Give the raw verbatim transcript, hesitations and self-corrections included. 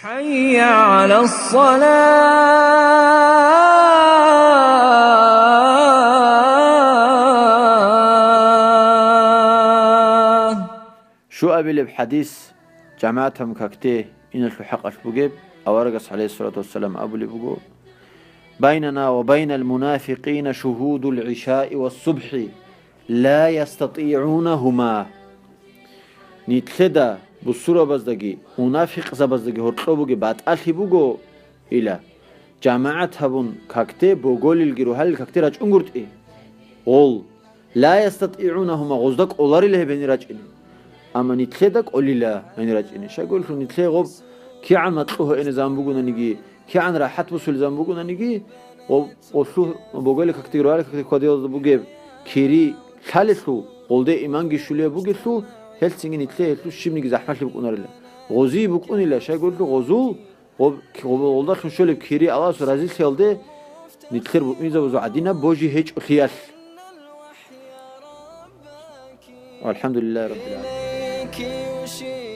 حي على الصلاة. Щуабилеб хӀадис, жамагӀатаб какде иналъул хӀакъалъ бугеб, аварагас, гӀалайгьиссалату вассалам, абулеб буго: «Байнана ва байнал мунафикъина шугьудул гӀишаи ва субхӀи, ла ястатигӀунагьума». Нилъеда, бусурабаздаги мунафикъзабаздаги гьоркьоб бугеб батӀалъи буго, ила, жамагӀат гьабун какде, боголилги рухӀалил какде рачӀунгутӀи. Гъол. Ла ястатигӀунагьума, гъозда кӀоларила гьеб гьенир рачӀине. Амма нилъеда кӀолила гьенир рачӀине. Щайгурелъул нилъее гъоб кигӀан макьугьа эне заман бугонаниги, кигӀан рахӀат босулел заман бугонаниги, гъоб, гъолъу боголил какде, рухӀалил какде хьвадиялда бугеб кири лъалелъул, гъолде иманги щулияб бугелъул, гьелъцинги нилъее гьелъул щибниги захӀмалъи букӀунарила. Гъозие букӀунила, щайгурелъул гъозул Гъоб-, гъоб-, гъолдалъун щолеб кири Аллагьасул разилъиялде нилъер муъминзабазул гӀадинаб божи гьечӀолъиялъ. ВалхӀамдулиллагьи раббил гӀаламин.